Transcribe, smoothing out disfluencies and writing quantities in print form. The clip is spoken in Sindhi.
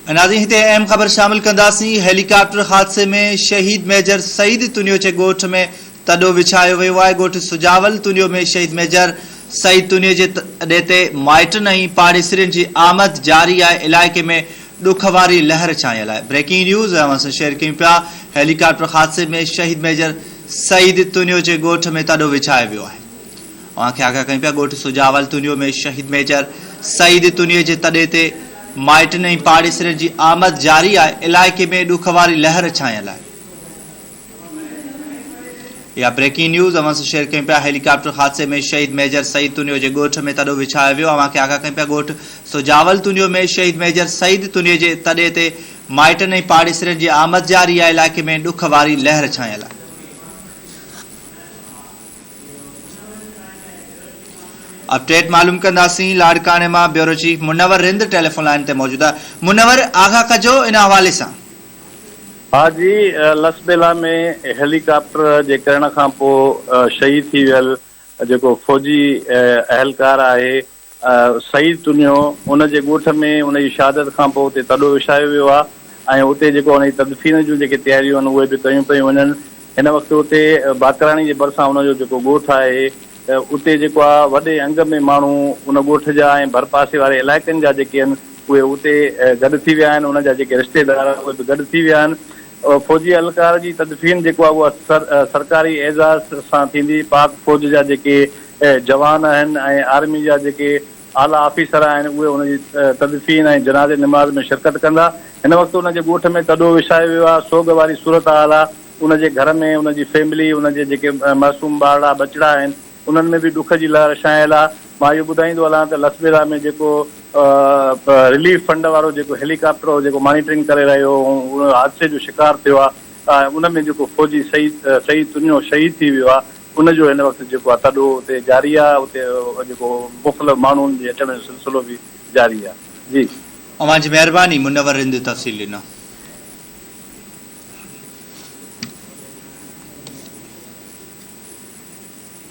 ناظرين هتي اهم خبر شامل ڪنداسين هيليڪاپٽر حادثي ۾ شهيد ميجر سعيد تنيو جي ڳوٺ ۾ تڏو وڇايو ويو آهي ڳوٺ سجاول تنيو ۾ شهيد ميجر سعيد تنيو جي تڏي تي مائٽن ۽ پاڙيسرين جي آمد جاري آهي علائقي ۾ ڏک واري لهر ڇانيل آهي بريڪنگ نيوز اوهان سان شيئر ڪيون پيا هيليڪاپٽر حادثي ۾ شهيد ميجر سعيد تنيو جي ڳوٺ ۾ تڏو وڇايو ويو آهي. اوهان کي آگاهه ڪيون پيا ڳوٺ سجاول تنيو ۾ شهيد ميجر سعيد تنيو جي تڏي تي مائٽن ۽ پاڙيسرين جي آمد جاري آهي، علائقي ۾ ڏک واري لهر ڇانيل آهي. اها بريڪنگ نيوز اوهان سان شيئر ڪيون پيا هيليڪاپٽر حادثي ۾ شهيد ميجر سعيد تنيو جي ڳوٺ ۾ تڏو وڇايو ويو اوهان کي آگاهه ڪيون پيا ڳوٺ سجاول تنيو ۾ شهيد ميجر سعيد تنيو جي تڏي تي مائٽن ۽ پاڙيسرين جي آمد جاري آهي علائقي ۾ ڏک واري لهر ڇانيل آهي. اپڊيٽ معلوم ڪنداسين لاڙڪاڻي مان bureau chief Munawar Rind telephone line تي موجود آهي منور آگاهه ڪجو ان حوالي سان. ها جي لسٻيلا ۾ هيلي ڪاپٽر جي ڪرڻ کان پوء شهيد ٿي ويل جيڪو فوجي اهلڪار آهي سعيد تنيو ان جي ڳوٺ ۾ ان جي شهادت کان پوء اتي تڏو وڇايو ويو آهي ۽ اتي جيڪو ان جي تدفين جون جيڪي تياريون آهن اهي به ڪيون پيون وڃن. هن وقت اتي باقراڻي جي ڀرسان ان جو جيڪو ڳوٺ آهي اتي جيڪو آهي وڏي انگ ۾ ماڻهو ان ڳوٺ جا ۽ ڀرپاسي واري علائقن جا جيڪي آهن اهي اتي گڏ ٿي ويا آهن ان جا جيڪي رشتيدار اهي به گڏ ٿي ويا آهن. فوجي اهلڪار جي تدفين جيڪو آهي اها سرڪاري اعزاز سان ٿيندي. پاڪ فوج جا جيڪي جوان آهن ۽ آرمي جا جيڪي اعليٰ آفيسر آهن اهي ان جي تدفين ۽ جنازي نماز ۾ شرڪت ڪندا. هن وقت ان جي ڳوٺ ۾ تڏو وڇايو ويو آهي، سوڳ واري صورتحال آهي، ان جي گهر ۾ ان جي فيملي، ان جي جيڪي معصوم ٻارڙا ٻچڙا آهن انهن ۾ به ڏک جي لهر ڇانيل آهي. مان اهو ٻڌائيندو هلان ته لسٻيلا ۾ جيڪو رليف فنڊ وارو جيڪو هيليڪاپٽر هو جيڪو مانيٽرنگ ڪري رهيو هو ان حادثي جو شڪار ٿيو آهي ۽ ان ۾ جيڪو فوجي سعيد سعيد تنيو شهيد ٿي ويو آهي ان جو هن وقت جيڪو آهي تڏو اتي جاري آهي اتي جيڪو مختلف ماڻهن جي اچڻ جو سلسلو به جاري آهي جي. اوهان جي مهرباني منور رند تفصيل ڏنا.